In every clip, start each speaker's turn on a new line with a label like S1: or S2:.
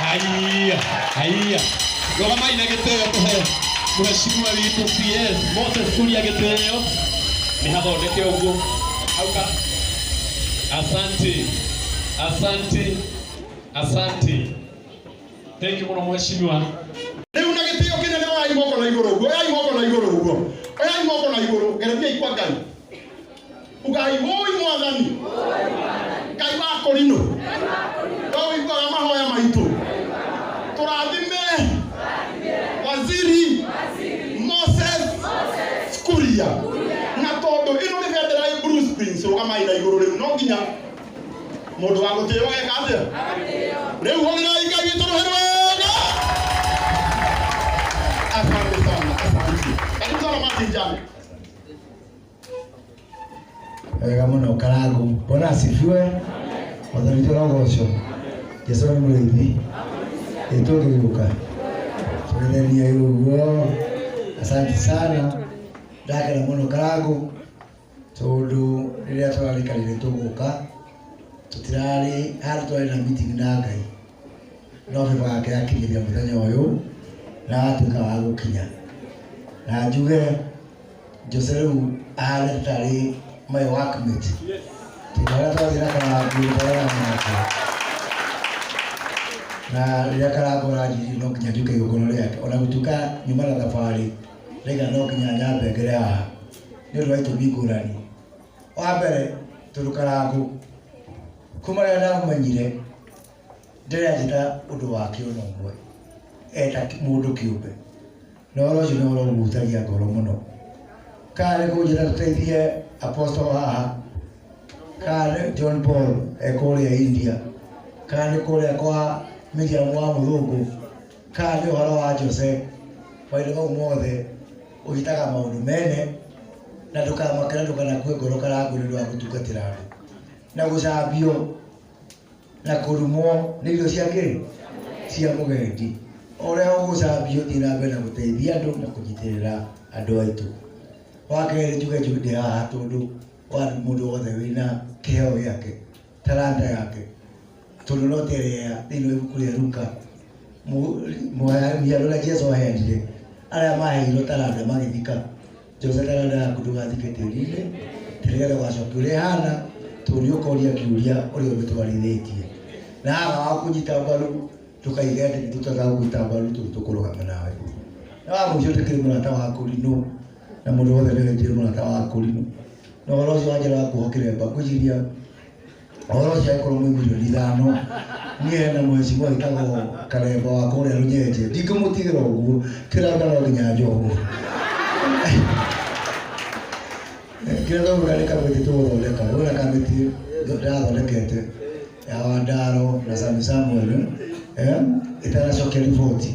S1: Haiya, haiya. Rũgamai na gĩtĩo tũhe mheshimiwa witũ CS Moses Kuria gĩtĩo. Nĩ hathondeke ũguo. Hau ka. Asante. Asante. Asante. Thank you mũno mheshimiwa.
S2: Rĩu na gĩtĩo kĩnene oyai moko na igũrũ ũguo, oyai moko na igũrũ ũguo, oyai moko na igũrũ, gereriai kwa Ngai. Ugai woi mwathani, Ngai wa kũrinũ, we ũiguaga mahoya maitũ, tũrathime waziri Moses Kuria. Na tondũ ĩno nĩ bendera ĩ Blue Springs, rũgamai na igũrũ rĩu, no nginya Mũndũ wa gũtĩo ageka atĩa? Rĩu hũrĩrai Ngai witũ rũhĩ rwega. Asante sana, asante. Karibu sana Martin Jane.
S3: Wega mũno Karangu. Bwana asifiwe. Mwathani witũ arogocwo. Jesu nĩ mũrĩithi. Ĩ tũngĩgĩũka. Tũgethenie ũguo. Asante sana. Ndakena mũno Karangu. Tondũ rĩrĩa tũrarĩkanire tũgũka, tũtirarĩ handũ twarĩ na meeting na Ngai, no baba wake akinyĩria mũthenya ũyũ na agatuĩka wa gũkinya. Na njuge Jose rĩu ahana tarĩ my workmate. Tondũ harĩa twathiĩ na Karangũ twarora nake. Na rĩrĩa Karangũ aranjĩrire no nginya njũke igongona rĩake, ona gũtuĩka nyuma na thabarĩ, ndaiga no nginya nyambe ngere haha. Nĩ ũndũ wa itũmi ngũrani. Wa mbere, tondũ Karangũ kuma rĩrĩa ndamũmenyire ndarĩ anjĩta ũndũ wake ona ũmwe eta mũndũ kĩũmbe. Na ũhoro ũcio nĩ ũhoro ũhutagia ngoro mũno. Kana nĩ kũnjĩra tũteithie Apostle haha, kana nĩ John Paul e kũrĩa India, kana nĩ kũrĩa kwa Miriam wa mũthũngũ, kana nĩ ũhoro wa Jose, maũndũ mau mothe ũhitaga maũndũ mene na ndũkamake na ndũkanakue ngoro Karangũ nĩ ũndũ wa gũtungatĩra andũ. Na gũcambio na kũrumwo nĩ irio cia kĩ? Cia mũgendi. O ũrĩa ũgũcambio thiĩ na mbere na gũteithia andũ na kũnyitĩrĩra andũ aitũ. Wa kerĩ njuge ndĩ haha tondũ wa mũndũ wothe wĩna kĩheo gĩake, taranda yake, tondũ no ta ĩrĩa thĩinĩ wa ibuku rĩa Luka, mũhiano ũrĩa Jesu aheanire, arĩa maheirwo taranda magĩthika. Jose taranda yaku ndũgathike tĩri-inĩ, nĩgetha ũgacokia ũrĩa ĩhana, tondũ nĩ ũkoria kĩũria ũrĩa ũmĩtwarithĩtie. Na haha wa kũnyita mbaru, ndũkaige atĩ nĩ tũtagũkũnyita mbaru tondũ tũkũrũgama nawe. Na wa mũico ndĩkĩrĩ mũrata wa Kũrinũ, na mũndũ wothe nĩoĩ ndĩ mũrata wa Kũrinũ. Na ũhoro ũcio wanjĩra wa kuohwo kĩremba, ngwĩciria ũhoro ũcio angĩkorwo mwĩ mirioni ithano, niĩ hena mheshimiwa wĩtagwo Karemba wa kũrĩa Rũnyenje, ndingĩmũtigĩra ũguo, kĩremba no nginya njohwo. Kĩrĩa tũgwĩka nĩ kamĩtĩ tũgũthondeka, kwĩna kamĩtĩ ndĩrathondekete ya Wandaro na Sami Samuel, ĩtanacokia riboti,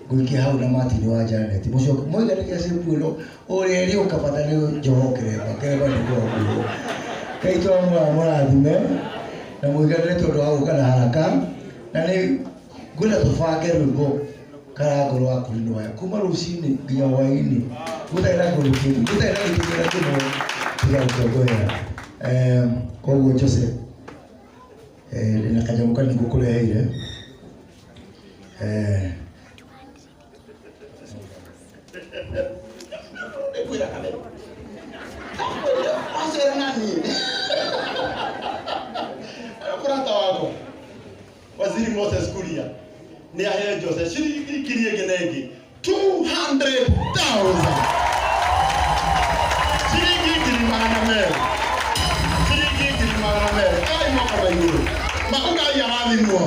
S3: ngũikia hau na Martin wa Janet, mũcoke mũiganĩrie shape ĩno Ũrĩa ĩrĩũka bata nĩ njoho kĩremba, kĩremba nĩ kũhakuhĩ. Ngai tũramũrathime na mũiganĩre tondũ wa gũka na haraka na nĩ ngwenda tũbange rwĩmbo Karangũ rwa kũinwo aya kuma rũcinĩ nginya hwainĩ gũtarĩ na kĩndũ kĩngĩ gũtarĩ na gĩtũmi ona kĩmwe tiga gũkũngũĩra. Koguo Jose ndĩna kanyamũ kanini ngũkũreheire.
S2: Nĩngwĩra kane. Ndakwĩrire wacera na niĩ. Mũrata wakwa Waziri Moses Kuria nĩ ahe Jose ciringi ngiri ĩngĩ na ĩngĩ 200,000 ciringi 200,000 ciringi 200,000 kai moko na igũrũ ma ugai arathimwo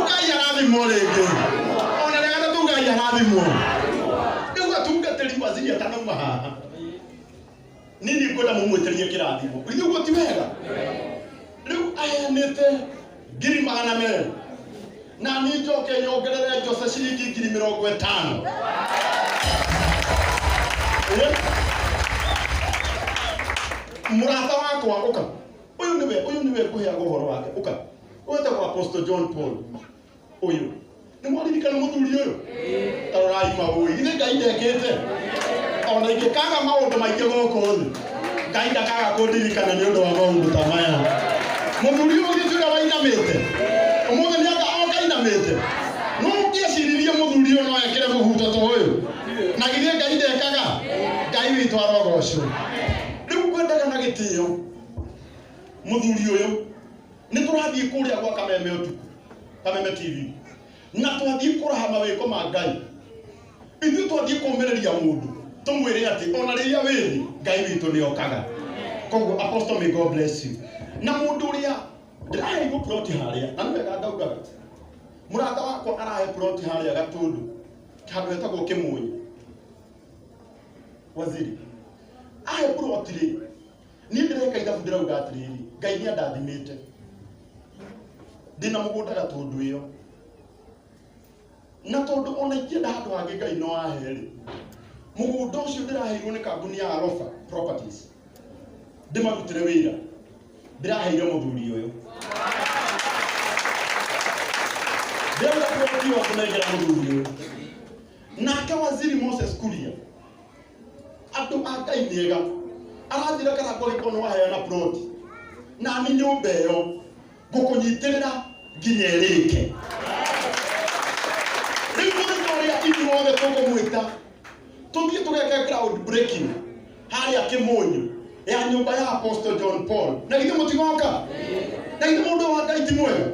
S2: ugai arathimwo rĩngĩ ona rĩa gatatũ ugai arathimwo rĩu atungatĩri waziri atanauma haha niĩ nĩ ngwenda mũmwĩtĩrie kĩrathimo ithuĩ ũguo ti wega rĩu aheanĩte 200,000 na niĩ njoke nyongerere Jose ciringi 50,000. Eh? Mũrata wakwa ũka, ũyũ nĩwe, ũyũ nĩwe ngũheaga ũhoro wake, ũka. Ũyũ etagwo Apostle John Paul. Ũyũ nĩ mwaririkana mũthuri ũyũ? Ta rorai mawũi, githĩ Ngai ndekĩte? Ona ingĩkaga maũndũ maingĩ gũkũ thĩ, Ngai ndakaga kũndirikana nĩ ũndũ wa maũndũ ta maya. Mũthuri ũyũ githĩ ti ũrĩa wainamĩte? Ũmũthĩ nĩ anga oka ainamĩte? Ndĩinamĩte. No ũngĩeciririe mũthuri ũyũ no ekĩre mũhuto ta ũyũ. Na githĩ Ngai ndekaga? Ngai witũ arogocwo. Rĩu ngwendaga na gĩtĩo mũthuri ũyũ nĩ tũrathiĩ kũrĩa gwa Kameme ũtukũ, Kameme TV, na twathiĩ kũraha mawĩko ma Ngai. Ithuĩ twathiĩ kũũmĩrĩria mũndũ tũmwĩre atĩ ona rĩrĩa wĩ thĩ Ngai witũ nĩ okaga. Koguo Apostle, may God bless you. Na mũndũ ũrĩa ndĩraheirwo ploti harĩa, na nĩ wega ngaugaga mũrata wakwa arahe ploti harĩa Gatũndũ handũ hetagwo Kĩmũnyũ. Waziri ahe ploti rĩ, niĩ ndĩreka ithabu ndĩrauga atĩrĩrĩ, Ngai nĩ andathimĩte, ndĩna mũgũnda Gatũndũ ĩyo, na tondũ ona ingĩenda handũ hangĩ Ngai no ahe rĩ, mũgũnda ũcio ndĩraheirwo nĩ kambuni ya Alofa Properties ndĩmarutĩre wĩra, ndĩraheire mũthuri ũyũ. Ndĩrauga ploti ĩyo ngũnengera mũthuri ũyũ. Nake Waziri Moses Kuria, andũ a Ngai nĩ ega, aranjĩra Karangũ agĩkorwo nĩ waheana ploti na nĩ nyũmba ĩyo ngũkũnyitĩrĩra nginya ĩrĩke. Rĩu mũthenya ũrĩa ithuothe tũkũmwĩta tũthiĩ tũgeke ground breaking harĩa Kĩmũnyũ ya nyũmba ya Apostle John Paul, na githĩ mũtigoka? Na githĩ mũndũ wa Ngai ti mwega?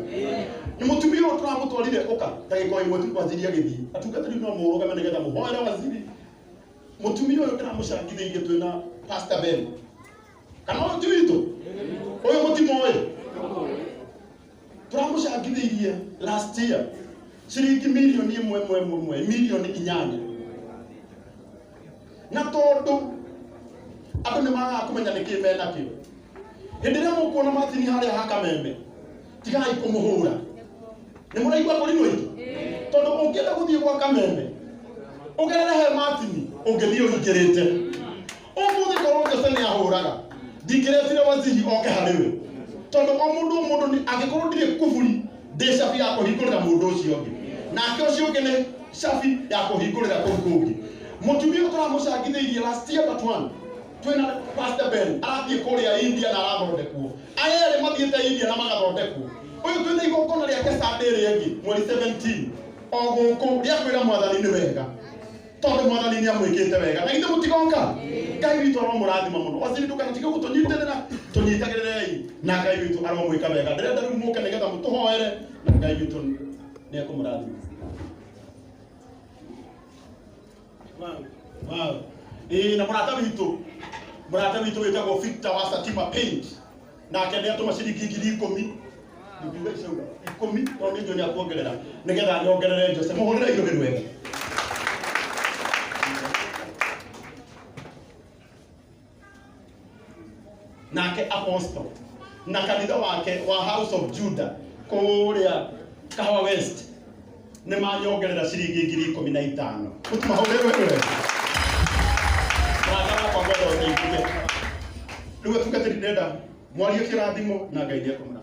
S2: Nĩ mũtumia ũyũ tũramũtwarire ũka ndagĩka o ĩmwe tu waziri agĩthiĩ. Atungatĩri no mũrũgame nĩgetha mũhoere waziri. Mũtumia ũyũ ndĩramũcangithĩirie twĩna Pastor Ben, kana ũyũ ti witũ ũyũ mũtimoĩ, tũramũcangithĩirie last year ciringi mirioni ĩmwe ĩmwe ĩmwe ĩmwe, mirioni 8. Na tondũ andũ nĩ magaga kũmenya nĩkĩ menakĩo, hĩndĩ ĩrĩa mũkuona Martin harĩa ha Kameme, tigai kũmũhũra. Nĩ mũraigua kũrimũ itũ? Tondũ ũngĩenda gũthiĩ gwa Kameme ũgerere he Martin, ũngĩthiĩ ũhingĩrĩte. Ũmũthĩ korwo Jose nĩ ahũraga, ndingĩretire waziri oke harĩ we, tondũ o mũndũ o mũndũ angĩkorwo ndirĩ kuburi, ndĩ cabi ya kũhingũrĩra mũndũ ũcio ũngĩ, nake ũcio ũngĩ nĩ cabi ya kũhingũrĩra kũu kũngĩ. Mũtumia ũyũ tũramũcangithĩirie last year but one twĩna Pastor Ben arathiĩ kũrĩa India na arathondekwo. Aya erĩ mathiĩte India na magathondekwo. Ũyũ twĩna igongona rĩake Sunday ĩrĩa ĩngĩ mweri 17 o gũkũ rĩa kwĩra mwathani nĩ wega, tondũ mwathani nĩ amwĩkĩte wega. Na githĩ mũtigoka? Ngai witũ aromũrathima mũno. Waziri, ndũkanatige gũtũnyitĩrĩra, tũnyitagĩrĩrei na Ngai witũ aromwĩka wega. Ndĩrenda rĩu mũke nĩgetha mũtũhoere na Ngai witũ nĩ ekũmũrathima. Wow. Ĩĩ, na mũrata witũ wĩtagwo Victor wa Satima Paint, nake nĩ atũma ciringi 10,000, ndingiuga icauga 10, tondũ nĩ njũĩ nĩ akuongerera nĩgetha nyongerere Jose. Mũhũrĩre irũhĩ rwega. Nake Apostle na kanitha wake wa House of Judah kũrĩa Kahawa West nĩ manyongerera ciringi 15,000. Mũtimahũrĩre rwega rwega. Mũrata wakwa, ngwenda ũteithĩke. Rĩu atungatĩri, ndĩrenda mwarie kĩrathimo na Ngai nĩ ekũmũrathima.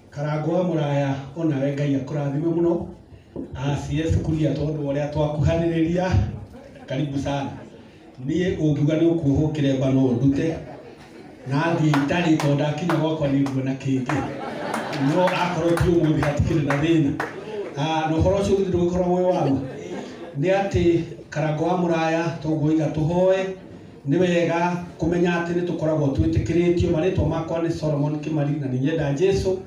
S4: Karango wa Mũraya, onawe Ngai akũrathime mũno. CS Kuria, tondũ ũrĩa twakuhanĩrĩria, karibu sana. Niĩ ũngiuga nĩ ũkuohwo kĩremba no ndute na thiĩ itarĩ, tondũ ndakinya gwakwa nĩ nguona kĩngĩ, no akorwo ti ũmũthĩ hatikĩrĩ na thĩna. Na ũhoro ũcio githĩ ndũgĩkoragwo wĩ wa ma nĩ atĩ Karango wa Mũraya toguo iga tũhoe. Nĩ wega kũmenya atĩ nĩ tũkoragwo twĩtĩkĩrĩtio. Marĩtwa makwa nĩ Solomon Kĩmari na nĩ nyenda Jesu,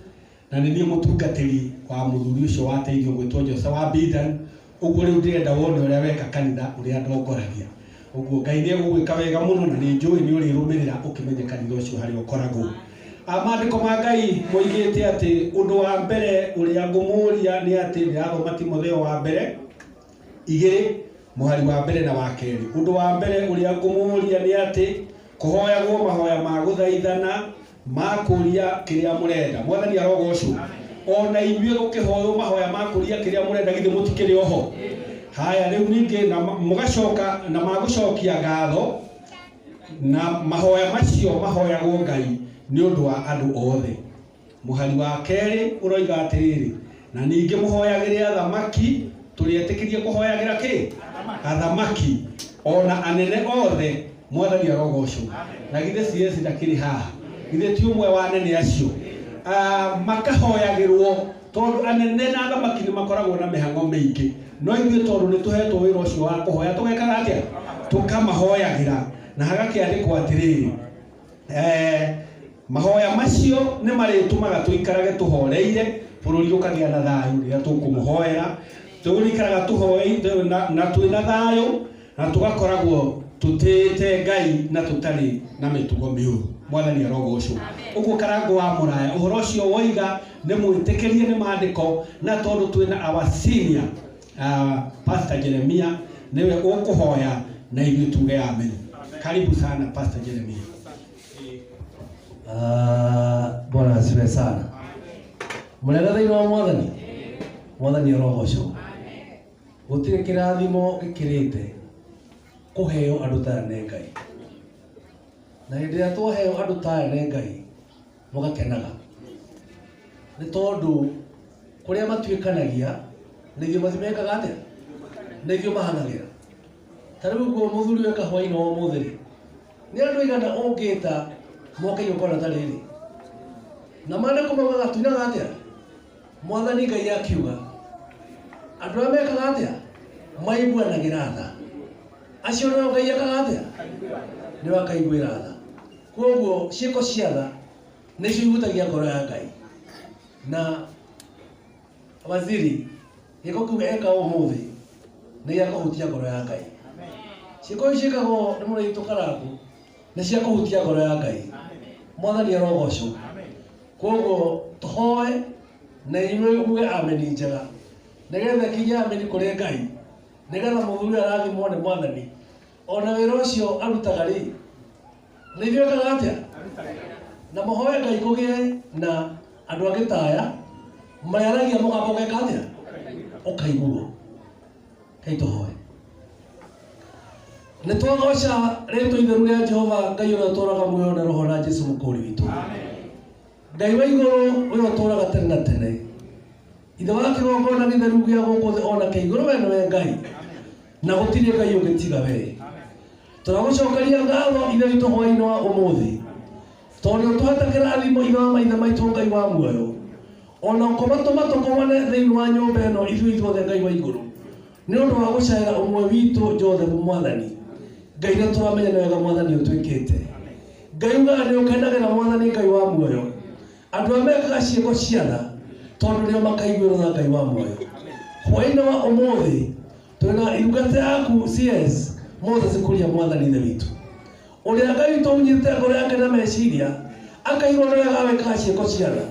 S4: na nĩ niĩ mũtungatĩri wa mũthuri ũcio wateithio gwĩtwo Jose wa Bidan. Ũguo rĩu ndĩrenda wone ũrĩa weka kanitha ũrĩa ndongoragia. Ũguo Ngai nĩ egũgwĩka wega mũno, na nĩ njũĩ nĩ ũrĩrũmĩrĩra ũkĩmenye kanitha ũcio harĩa ũkoragwo. Maandĩko ma Ngai moigĩte atĩ ũndũ wa mbere ũrĩa ngũmũria nĩ atĩ ndĩrathoma Timotheo wa mbere 2 mũhari wa 1 na wa 2. Ũndũ wa mbere ũrĩa ngũmũria nĩ atĩ kũhoyagwo mahoya ma gũthaithana ma kũria kĩrĩa mũrenda. Mwathani arogocwo. Ona inyuĩ gũkĩhoywo mahoya ma kũria kĩrĩa mũrenda, githĩ mũtikĩrĩ oho haya? Rĩu ningĩ na mũgacoka na magũcokia ngatho, na mahoya macio mahoyagwo Ngai nĩ ũndũ wa andũ othe. Mũhari wa 2 ũroiga atĩrĩrĩ, na ningĩ mũhoyagĩre athamaki. Tũrĩetĩkĩrie kũhoyagĩra kĩ? Athamaki ona anene othe. Mwathani arogocwo. Na githĩ CS ndakĩrĩ haha? Githĩ ti ũmwe wa anene acio? Makahoyagĩrwo. Tondũ anene na athamaki nĩ makoragwo na mĩhang'o mĩingĩ, no ithuĩ tondũ nĩ tũhetwo wĩra ũcio wa kũhoya, tũgekaga atĩa? Tũkamahoyagĩra. Na hagakĩandĩkwo atĩrĩrĩ, mahoya macio nĩ marĩtũmaga tũikarage tũhoreire, bũrũri ũkagĩa na thayũ rĩrĩa tũkũmũhoera. Tũgũikaraga tũhoeire na twĩna thayũ, na tũgakoragwo tũtĩĩte Ngai na tũtarĩ na mĩtugo mĩũru. Mwathani arogocwo. Ũguo Karangũ wa Mũraya, ũhoro ũcio woiga nĩ mwĩtĩkĩrie nĩ maandĩko, na tondũ twĩna our senior Pastor Jeremia nĩwe ũkũhoya na ithuĩ tuge amen. Karibu sana Pastor Jeremia.
S5: Bwana asifiwe sana. Mũrega thĩinĩ wa Mwathani? Mwathani arogocwo. Gũtirĩ kĩrathimo gĩkĩrĩte kũheo andũ ta aya nĩ Ngai. Na hĩndĩ ĩrĩa twaheo andũ ta aya nĩ Ngai, mũgakenaga. Nĩ tondũ kũrĩa matuĩkanagia, nĩguo mathimekaga atĩa? Nĩguo mahang'agĩra. Ta rĩu ũguo mũthuri weka hwaĩ-inĩ wa ũmũthĩ rĩ, nĩ andũ aigana ũngĩta moke igongona ta rĩrĩ? Na maandĩko maugaga tuinaga atĩa? Mwathani Ngai akiuga, andũ arĩa mekaga atĩa? Maiguanagĩra tha. Acio nĩo Ngai ekaga atĩa? Nĩo akaiguĩra tha. Koguo ciĩko cia tha nĩcio ihutagia ngoro ya Ngai. Na waziri, gĩko kĩu eka ũmũthĩ nĩ gĩa kũhutia ngoro ya Ngai. Ciĩko ici ciĩkagwo nĩ mũrĩ witũ Karangũ nĩ cia kũhutia ngoro ya Ngai. Mwathani arogocwo. Koguo tũhoe na inyuĩ muge ameni njega, nĩgetha kinye ameni kũrĩ Ngai, nĩgetha mũthuri arathimwo nĩ Mwathani. Ona wĩra ũcio arutaga rĩ, nĩ ithuĩ ekaga atĩa? Na mũhoe Ngai kũgĩe na andũ angĩ ta aya marĩaragia mũgambo ũgeka atĩa? Ũkaiguo. Ngai tũhoe. Nĩ twagoca rĩtwa itheru rĩa Jehova Ngai ũrĩa ũtũũraga muoyo na roho na Jesũ mũkũũri witũ. Ngai wa igũrũ ũrĩa ũtũũraga tene na tene, Ithe wa kĩgongona gĩtheru gĩa gũkũ thĩ ona kĩa igũrũ, we nĩwe Ngai, na gũtirĩ Ngai ũngĩ tiga we. Tũragũcokeria ngatho Ithe witũ hwaĩ-inĩ wa ũmũthĩ, tondũ ũtũhete kĩrathimo Ithe wa maithe maitũ Ngai wa muoyo, ona ũkũmatũma tũkomane thĩinĩ wa nyũmba ĩno ithuĩ ithuothe Ngai wa igũrũ, nĩ ũndũ wa gũcaĩra ũmwe witũ Joseph Mwathani. Ngai nĩ tũramenya nĩ wega Mwathani ũtwĩkĩte. Ngai ugaga nĩ ũkenagĩra Mwathani Ngai wa muoyo, andũ arĩa mekaga ciĩko cia tha, tondũ nĩo makaiguĩrwo tha Ngai wa muoyo. Hwaĩ-inĩ wa ũmũthĩ twĩna irungata yaku CS Moses Kuria Mwathani Ithe witũ, ũrĩa Ngai witũ ũnyitĩte ngoro yake na meciria, akaigua nĩ wega wĩkaga ciĩko cia tha.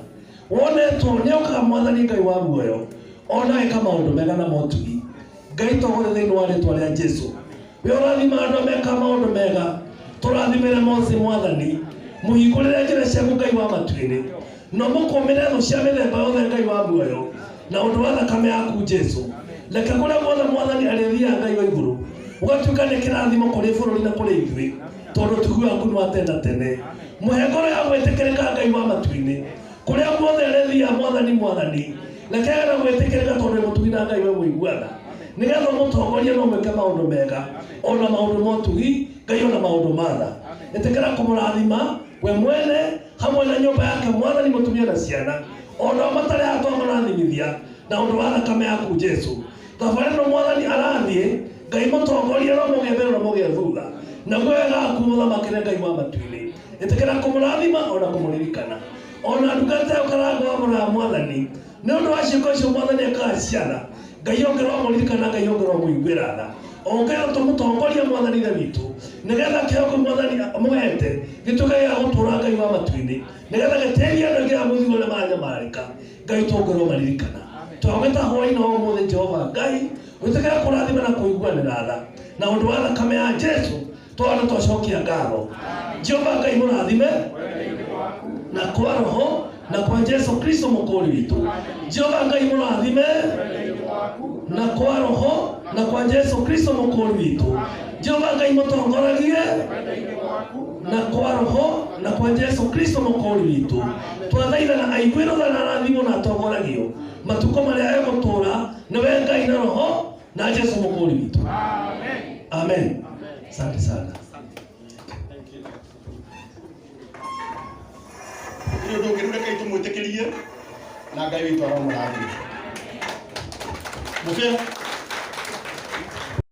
S5: Wonetwo nĩ okaga Mwathani Ngai wa muoyo, ona eka maũndũ mega na motugi. Ngai togore thĩinĩ wa rĩtwa rĩa Jesũ. We ũrathima andũ arĩa mekaga maũndũ mega, tũrathimĩre Mose Mwathani, mũhingũrĩre njĩra ciaku Ngai wa matu-inĩ, na mũkũmĩre thũ cia mĩthemba yothe Ngai wa muoyo, na ũndũ wa thakame yaku Jesũ. Reke kũrĩa guothe Mwathani arĩthiaga Ngai wa igũrũ, ũgatuĩka nĩ kĩrathimo kũrĩ bũrũri na kũrĩ ithuĩ, tondũ ũtugi waku nĩ wa tene na tene. Mũhe ngoro ya gwĩtĩkĩrĩka Ngai wa matu-inĩ, kũrĩa guothe arĩthiaga Mwathani Mwathani, reke agĩe na gwĩtĩkĩrĩka tondũ wĩ mũtugi na Ngai we mũiguana, nĩgetha ũmũtongorie na ũmwĩke maũndũ mega, ona maũndũ ma ũtugi Ngai, ona maũndũ ma tha. Ĩtĩkĩra kũmũrathima we mwene hamwe na nyũmba yake Mwathani, mũtumia na ciana, ona o matarĩ haha twamũrathimithia na ũndũ wa thakame yaku Jesũ. Thabarĩ ĩno Mwathani arathiĩ, Ngai mũtongorie no mũgĩe mbere na mũgĩe thutha, naguo wega waku mũthamakĩre Ngai wa matu-inĩ. Ĩtĩkĩra kũmũrathima ona kũmũririkana, ona ndungata ĩyo Karangũ wa Mũraya Mwathani, nĩ ũndũ wa ciĩko icio Mwathani ekaga ciana, Ngai ongerwo mũririkana, Ngai ongerwo mũiguĩra tha, ongerwo tũmũtongorie Mwathani Ithe witũ, nĩgetha kĩheo kĩu Mwathani mũhete gĩtuĩke gĩa gũtũũra Ngai wa matu-inĩ, nĩgetha gĩteithie andũ aingĩ a mũthigo arĩa maranyamarĩka. Ngai tũngerwo maririkana. Twagwĩta hwaĩ-inĩ wa ũmũthĩ Jehova Ngai, wĩtĩkĩre kũrathima na kũiguanĩra tha, na ũndũ wa thakame ya Jesũ twana twacokia ngatho. Jehova Ngai mũrathime na kwa roho na kwa Jesũ Kristo mũkũũri witũ. Jehova Ngai mũrathime na kwa roho na kwa Jesũ Kristo mũkũũri witũ. Jehova Ngai mũtongoragie na kwa roho na kwa Jesũ Kristo mũkũũri witũ. Twathaithana aiguĩrwo tha na arathimwo na atongoragio matukũ marĩa egũtũũra nĩwe Ngai na roho na Jesũ mũkũũri witũ. Amen. Asante sana.
S2: Nĩ ũndũ ũngĩ rĩu rekei tũmwĩtĩkĩrie Na Ngai witũ aromũrathima. Mũbĩa.